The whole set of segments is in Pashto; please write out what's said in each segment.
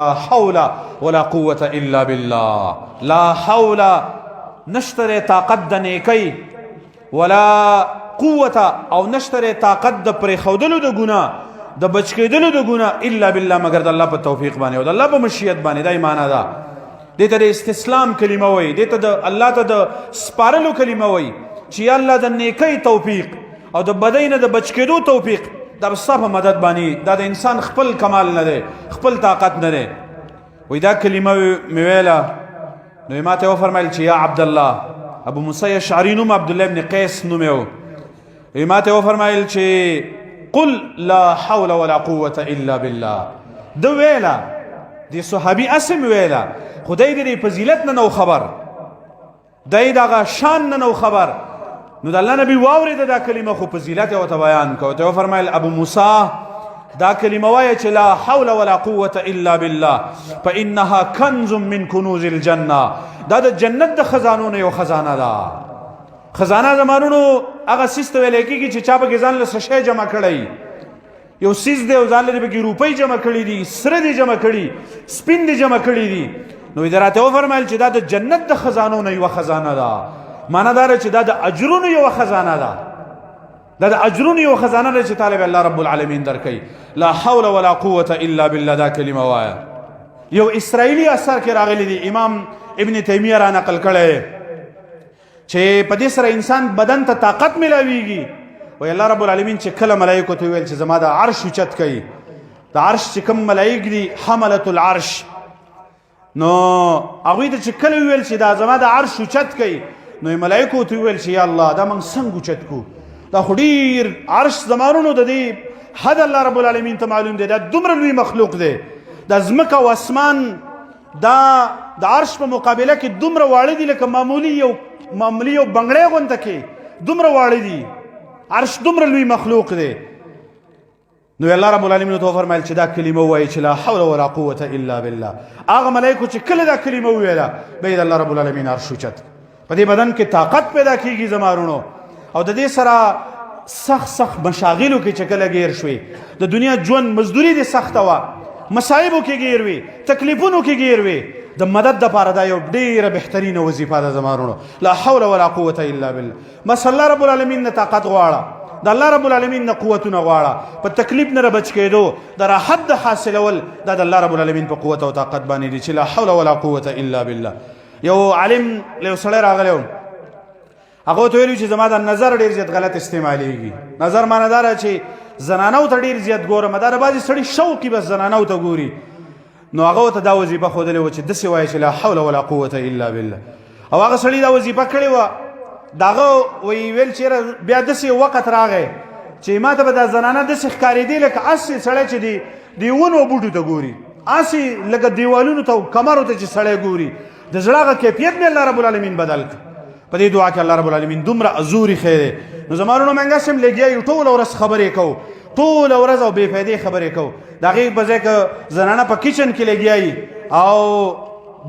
حول ولا قوت الا بالله. لا حول، نشتره طاقت د نیکی، ولا قوت، او نشتره طاقت د پرې خودلو د ګنا، د بچ کېدلو د ګنا، الا بالله، مگر د الله په توفیق باندې او د الله په مشیت باندې. دا معنا ده. دې ته د استسلام کلمه وایي، دې ته د الله ته د سپارلو کلمه وایي چې یا الله، د نیکی توفیق او د بدۍ نه د بچ کېدو توفیق دا ستا په مدد باندې، دا د انسان خپل کمال نه دی، خپل طاقت نه دی. وای دا کلمه مې ویله نو ما ته وفرمایل چې یا عبد الله، ابو موسی اشعری نوم عبد الله ابن قیس نوم یو، ما ته وفرمایل چې قل لا حول ولا قوت الا بالله. د ویله دی صحابي اسم ویله، خدای دې فضیلت نه نو خبر دای، دغه شان نه نو خبر. نو د الله نبی واورید دا کلمه، خو فضیلت او ته بیان کو ته فرمایل ابو موسی دا کلمه وایي چې لا حول ولا قوت الا بالله فانها كنز من كنوز الجنه. دا د جنت د خزانو نه یو خزانه ده. خزانه زمانونو هغه سیست ویل کېږي چې چا به ځان له شی جمع کړی، یو سیز دی او ځان لري پکې روپۍ جمع کړي دي، سره دي جمع کړي، سپین دي جمع کړي دي. نو دراته وفرمایل چې دا د جنت د خزانو نه یو خزانه ده. معنا دا چې دا د اجرونو یو خزانه ده، دا د اجرونو یو خزانه ده چې طالب الله رب العالمین درکې. لا حول ولا قوت الا بالله، دا کلمه وایا. یو اسرایلی اثر کې راغلی دی، امام ابن تیمیه را نقل کړی چې په دې سره انسان بدن ته طاقت ملاويږي. وای الله رب العالمین چې کله ملائکه ته ویل چې زما د عرش اوچت کړي، د عرش چې کوم ملائک دي، حملة العرش، نو هغه ته چې کله ویل چې دا زما د عرش اوچت کړي، نو ملائکه ته ویل چې یا الله، دا موږ څنګه اوچت کو؟ دا خو ډیر عرش زمانونو د دې حد الله رب العالمین ته معلوم دی. دا دومره لوی مخلوق دی، د ځمکه او اسمان دا د عرش په مقابله کې دومره واړه دي لکه معمولی یو بنگړی غونته کې دومره واړه دي. عرش دومره لوی مخلوق دی. نو الله رب العالمین ته فرمایل چې دا کلمه وایي چې لا حول ولا قوت الا بالله. هغه ملائکه چې کله دا کلمه ویله، به الله رب العالمین عرش اوچت. په دې بدن کې طاقت پیدا کیږي زمارونو. او د دې سره سخت سخت مشاغلو کې چې کله گیر شوي، د دنیا ژوند مزدوري دې سخته وه، مصایبو کې گیر وي، تکلیفونو کې گیر وي، د مدد د پاره دا یو ډیره بهترینه وظیفه ده زمارونو، لا حول ولا قوت الا بالله. بس الله رب العالمین نه طاقت غواړه، د الله رب العالمین نه قوتونه غواړه. په تکلیف نه بچ کېدو، د راحت د حاصلول، دا د الله رب العالمین په قوت او طاقت باندې دي چې لا حول ولا قوت الا بالله. یو عالم له سړی راغلی، هغه ته ویلو چې زما د نظر ډیر زیات غلط استعمالیږي. نظر معنی دا چې زنانو ته ډیر زیات ګورم، دا بعضې سړي شوقي بس زنانو ته ګوري. نو هغه ته دا وظیفه ښودلې وه چې داسې وایي چې لا حول ولا قوت الا بالله. او هغه سړي دا وظیفه کړې وه، داغه وی ویل چې بیا داسې وخت راغی چې ما ته به دا زنانه داسې ښکارېدې لکه هسې سړی چې دی دی ونو بوټو ته ګوري، هسې لکه دیوالونو ته کمرو ته چې سړی ګوري. د زړه هغه کیفیت مې الله رب العالمین بدل کړ. په دې دعا کې الله رب العالمین دومره ازوري خیر دی. نو زمانونو مونږ سم لګیا یو، ټول ورځ خبرې کوو، ټول ورځ او بے فائدې خبرې کوو. د هغې په ځای که زنانه په کچن کې لګیا او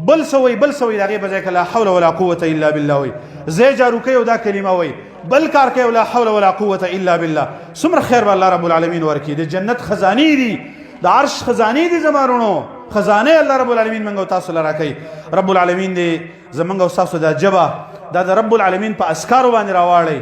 بل سوی بل سوی، د هغې په ځای که لا حول ولا قوت الا بالله وي، ځای جارو کوي او دا کلمه وي، بل کار کوي، لا حول ولا قوت الا بالله، څومره خیر به الله رب العالمین ورکړي. د جنت خزانې دي، د عرش خزانې دي زمارونو، خزانه الله رب العالمین موږ تاسو لره کوي. رب العالمین دې زمونږ او تاسو دا جبه دا د رب العالمین په اسکارو باندې راواړي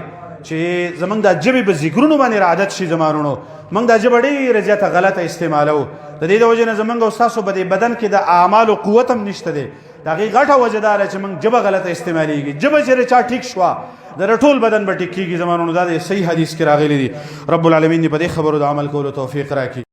چې زمونږ د جبې په ذکرونو باندې عادت شي. زمارونو، موږ دا جبه ډېره زیاته غلطه استعمالو، د دې د وجې نه زمونږ او تاسو په دې بدن کې د اعمالو قوت هم نشته دی. د هغې غټه وجه دا ده چې موږ جبه غلطه استعمالیږي. جبه چې چا ټیک شوه، د ټول بدن به ټیک کېږي. زمانونو، دا د صحیح حدیث کې راغلي دي. رب العالمین دې په دې خبرو د عمل کولو توفیق راکړي.